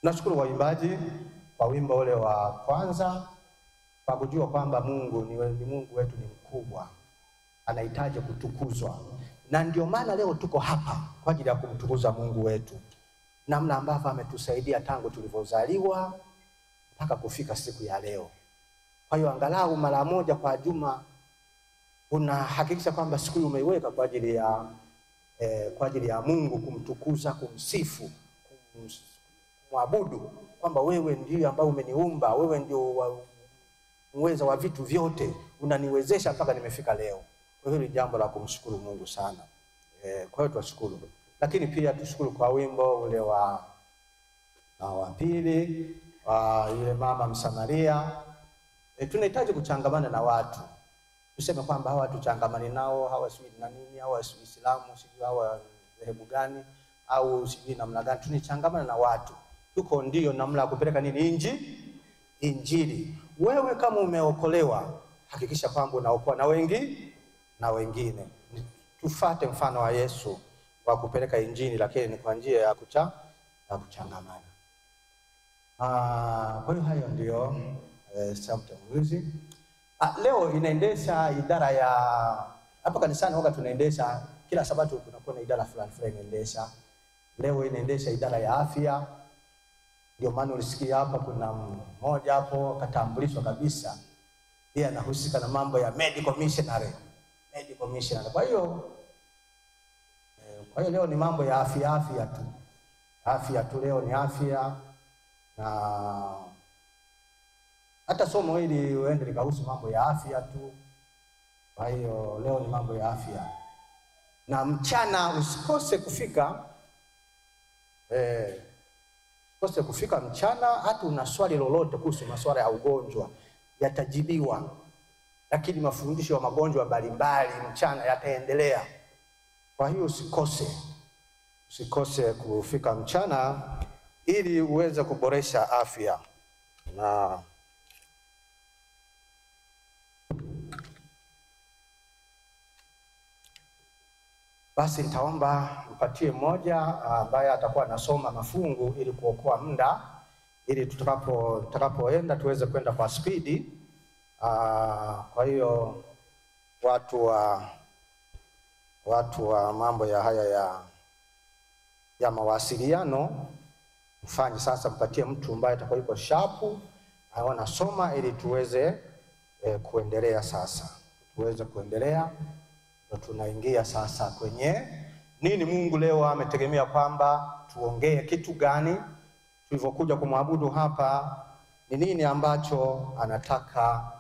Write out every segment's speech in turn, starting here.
Nashukuru waimbaji kwa wimbo ule wa kwanza, kwa kujua kwamba Mungu ni Mungu wetu ni mkubwa, anahitaji kutukuzwa. Na ndio maana leo tuko hapa kwa ajili ya kumtukuza Mungu wetu, namna ambavyo ametusaidia tangu tulivyozaliwa mpaka kufika siku ya leo. Kwa hiyo angalau mara moja kwa juma unahakikisha kwamba siku hiyo umeiweka kwa ajili ya kwa ajili ya Mungu, kumtukuza, kumsifu, kumwabudu, kwamba wewe ndiye ambaye umeniumba, wewe ndio uweza wa vitu vyote, unaniwezesha mpaka nimefika leo. Kwa hiyo ni jambo la kumshukuru Mungu sana. Kwa hiyo tushukuru. Lakini pia tushukuru kwa wimbo ule wa pili wa yule mama Msamaria. Tunahitaji kuchangamana na watu. Tuseme kwamba hawa tuchangamane nao, hawa si na nini, hawa si Uislamu, sijui hawa dhehebu gani au sijui namna gani. Tunichangamana na watu. Tuko ndio namna ya kupeleka nini Injili. Wewe kama umeokolewa, hakikisha kwamba unaokoa na wengi na wengine. Tufate mfano wa Yesu wa kupeleka Injili, lakini ni kwa njia ya kuchangamana. Kwa hiyo hayo ndio utangulizi. Leo inaendesha idara ya hapa kanisani, huwa tunaendesha kila Sabato kunakuwa na idara fulani fulani inaendesha. Leo inaendesha idara ya afya. Ndio maana ulisikia hapa kuna mmoja hapo katambulishwa kabisa, yeye anahusika na mambo ya medical missionary. Medical missionary. Kwa hiyo leo ni mambo ya afya, afya tu. Afya tu leo ni afya, na hata somo hili uende likahusu mambo ya afya tu. Kwa hiyo leo ni mambo ya afya. Na mchana usikose kufika. Usikose kufika mchana, hata una swali lolote kuhusu masuala ya ugonjwa yatajibiwa. Lakini mafundisho ya magonjwa mbalimbali mchana yataendelea. Kwa hiyo usikose kufika mchana ili uweze kuboresha afya. Na basi nitaomba mpatie mmoja ambaye atakuwa anasoma mafungu ili kuokoa muda, ili tutakapoenda tuweze kwenda kwa spidi. Kwa hiyo watu wa mambo ya haya ya mawasiliano mfanye sasa, mpatie mtu ambaye atakuwa yuko sharp anasoma ili tuweze kuendelea sasa. Tuweze kuendelea. Ndio tunaingia sasa kwenye nini Mungu leo ametegemea kwamba tuongee kitu gani tulivyokuja kumwabudu hapa, ni nini ambacho anataka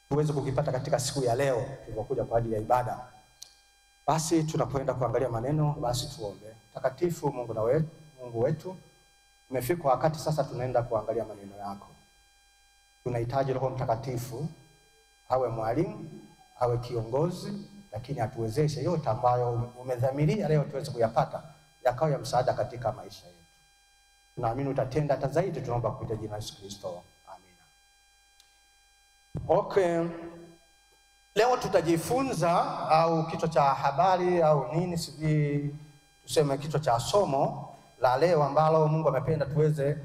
tuweze kukipata katika siku ya leo tulivyokuja kwa ajili ya ibada. Basi tunapoenda kuangalia maneno, basi tuombe. Mtakatifu Mungu na wetu, Mungu wetu, umefika wakati sasa tunaenda kuangalia maneno yako. Tunahitaji Roho Mtakatifu awe mwalimu, awe kiongozi, lakini atuwezeshe yote ambayo umedhamiria leo tuweze kuyapata, yakawe ya msaada katika maisha yetu. Tunaamini utatenda hata zaidi, tunaomba kupitia jina la Yesu Kristo. Amina. Okay. Leo tutajifunza au kichwa cha habari au nini, sijui tuseme kichwa cha somo la leo ambalo Mungu amependa tuweze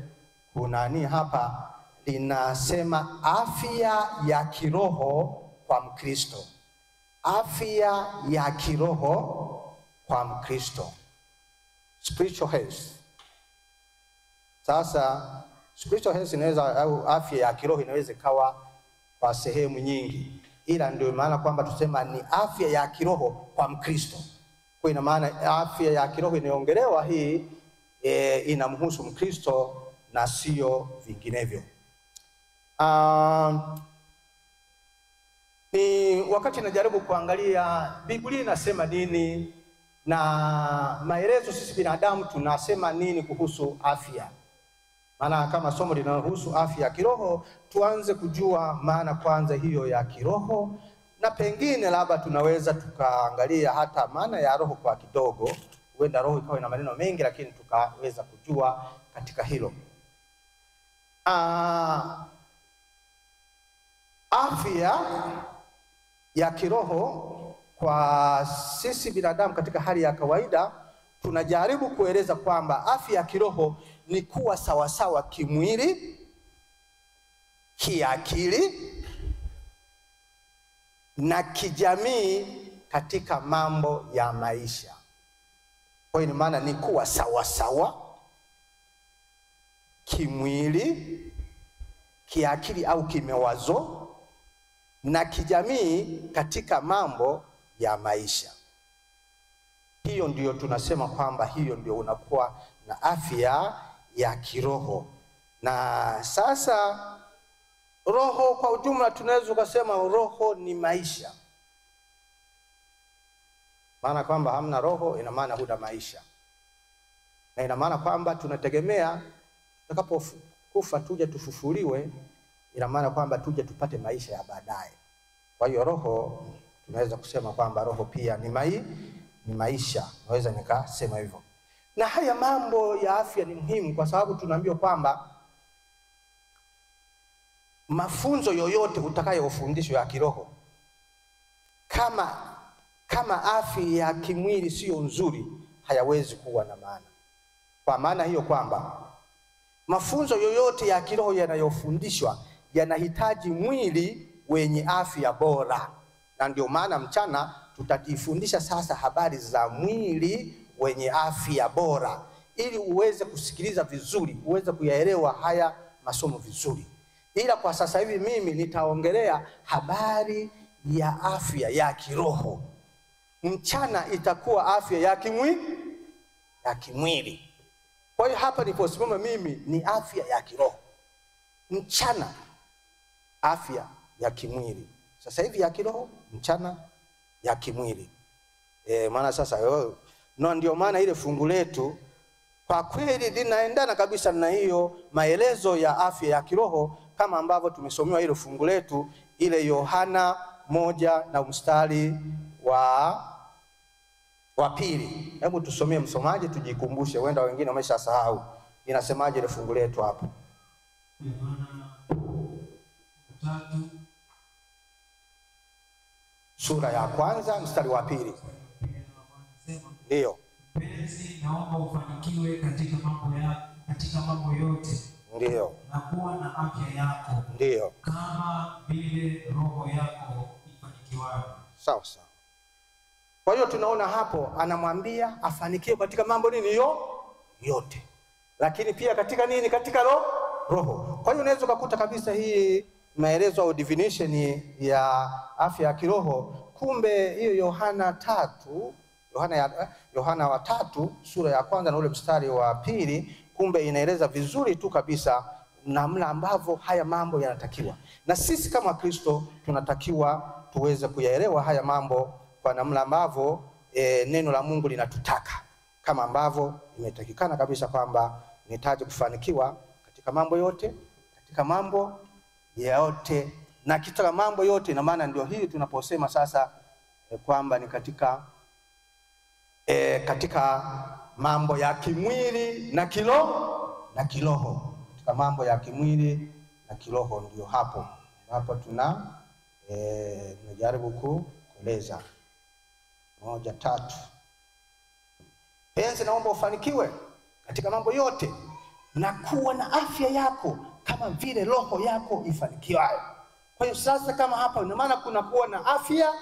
kunani hapa, linasema afya ya kiroho kwa Mkristo. Afya ya kiroho kwa Mkristo. Spiritual health. Sasa spiritual health inaweza, au afya ya kiroho inaweza ikawa kwa sehemu nyingi, ila ndio maana kwamba tusema ni afya ya kiroho kwa Mkristo. Kwa ina maana afya ya kiroho inaongelewa hii inamhusu Mkristo na sio vinginevyo. Ni wakati najaribu kuangalia Biblia inasema nini na maelezo sisi binadamu tunasema nini kuhusu afya. Maana kama somo linahusu afya ya kiroho, tuanze kujua maana kwanza hiyo ya kiroho, na pengine labda tunaweza tukaangalia hata maana ya roho kwa kidogo. Huenda roho ikawa ina maneno mengi, lakini tukaweza kujua katika hilo. Afya ya kiroho kwa sisi binadamu katika hali ya kawaida Tunajaribu kueleza kwamba afya ya kiroho ni kuwa sawasawa kimwili, kiakili na kijamii katika mambo ya maisha. Kwa hiyo maana ni kuwa sawasawa kimwili, kiakili au kimawazo na kijamii katika mambo ya maisha. Hiyo ndiyo tunasema kwamba hiyo ndio unakuwa na afya ya kiroho. Na sasa roho kwa ujumla tunaweza kusema roho ni maisha. Maana kwamba hamna roho ina maana huna maisha. Na ina maana kwamba tunategemea tutakapokufa tuje tufufuliwe, ina maana kwamba tuje tupate maisha ya baadaye. Kwa hiyo roho tunaweza kusema kwamba roho pia ni maisha, naweza nikasema hivyo. Na haya mambo ya afya ni muhimu kwa sababu tunaambiwa kwamba mafunzo yoyote utakayofundishwa ya kiroho, kama afya ya kimwili sio nzuri, hayawezi kuwa na maana. Kwa maana hiyo kwamba mafunzo yoyote ya kiroho yanayofundishwa yanahitaji mwili wenye afya bora. Na ndio maana mchana tutajifundisha sasa habari za mwili wenye afya bora, ili uweze kusikiliza vizuri, uweze kuyaelewa haya masomo vizuri. Ila kwa sasa hivi mimi nitaongelea habari ya afya ya kiroho. Mchana itakuwa afya ya kimwili. Kwa hiyo hapa niliposimama mimi ni afya ya kiroho. Mchana afya ya kimwili. Sasa hivi ya kiroho, mchana ya kimwili. Maana sasa no, ndio maana ile fungu letu kwa kweli linaendana kabisa na hiyo maelezo ya afya ya kiroho, kama ambavyo tumesomewa ile fungu letu ile Yohana 1 na mstari wa 2. Hebu tusomee msomaji, tujikumbushe, wenda wengine wameshasahau. Inasemaje ile fungu letu hapo? Yohana 3 sura ya 1 mstari wa 2. Ndio. Mpenzi, naomba ufanikiwe katika mambo yote. Ndio. Na kuwa na afya yako. Ndio. Kama vile roho yako ifanikiwayo. Sawa sawa. Kwa hiyo tunaona hapo anamwambia afanikiwe katika mambo nini yote. Lakini pia katika nini? Katika roho. Kwa hiyo unaweza kukuta kabisa hii maelezo au definition ya afya ya kiroho, kumbe hiyo Yohana 3, Yohana wa 3 sura ya 1 na ule mstari wa 2, kumbe inaeleza vizuri tu kabisa namna ambavyo haya mambo yanatakiwa. Na sisi kama Kristo tunatakiwa tuweze kuyaelewa haya mambo kwa namna ambavyo neno la Mungu linatutaka, kama ambavyo imetakikana kabisa kwamba nitaje kufanikiwa katika mambo yote, katika mambo yote. Na katika mambo yote ina maana ndio hii tunaposema sasa kwamba ni katika katika mambo ya kimwili na kiroho. Katika mambo ya kimwili na kiroho ndio hapo hapo tuna tunajaribu kueleza. 1:3. Penzi, naomba ufanikiwe katika mambo yote na kuwa na afya yako kama vile roho yako ifanikiwayo. Kwa hiyo sasa kama hapa ina maana kuna kuwa na afya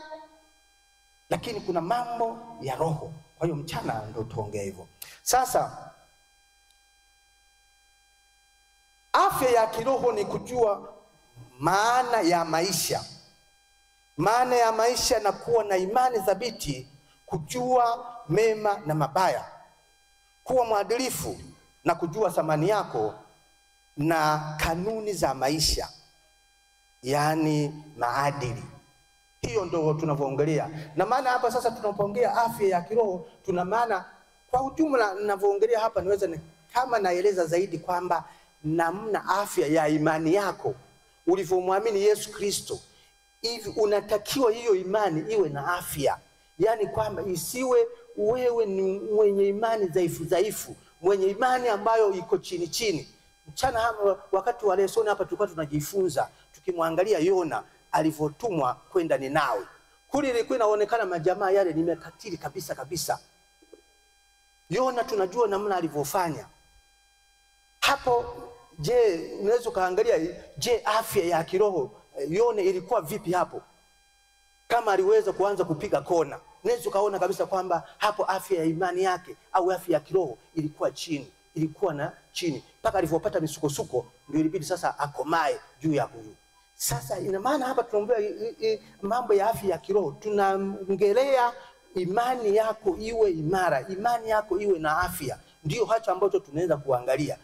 lakini kuna mambo ya roho. Kwa hiyo mchana ndio tuongee hivyo. Sasa afya ya kiroho ni kujua maana ya maisha. Maana ya maisha na kuwa na imani thabiti, kujua mema na mabaya, kuwa mwadilifu na kujua thamani yako na kanuni za maisha, yani maadili. Hiyo ndio tunavyoongelea. Na maana hapa sasa tunapoongea afya ya kiroho, tuna maana kwa ujumla ninavyoongelea hapa niweza kama naeleza zaidi kwamba namna afya ya imani yako ulivyomwamini Yesu Kristo, hivi unatakiwa hiyo imani iwe na afya. Yani kwamba isiwe wewe ni mwenye imani dhaifu dhaifu, mwenye imani ambayo iko chini chini. Mchana hapa wakati wa lesoni hapa tulikuwa tunajifunza tukimwangalia Yona alivyotumwa kwenda Ninawi. Kule ilikuwa inaonekana majamaa yale ni makatili kabisa kabisa. Yona tunajua namna alivyofanya hapo. Je, unaweza ukaangalia, je, afya ya kiroho Yona ilikuwa vipi hapo? Kama aliweza kuanza kupiga kona, unaweza ukaona kabisa kwamba hapo afya ya imani yake au afya ya kiroho ilikuwa chini, ilikuwa na chini mpaka alivyopata misukosuko, ndio ilibidi sasa akomae juu ya huyu. Sasa ina maana hapa tunaongea mambo ya afya ya kiroho, tunaongelea imani yako iwe imara, imani yako iwe na afya. Ndio hacho ambacho tunaweza kuangalia.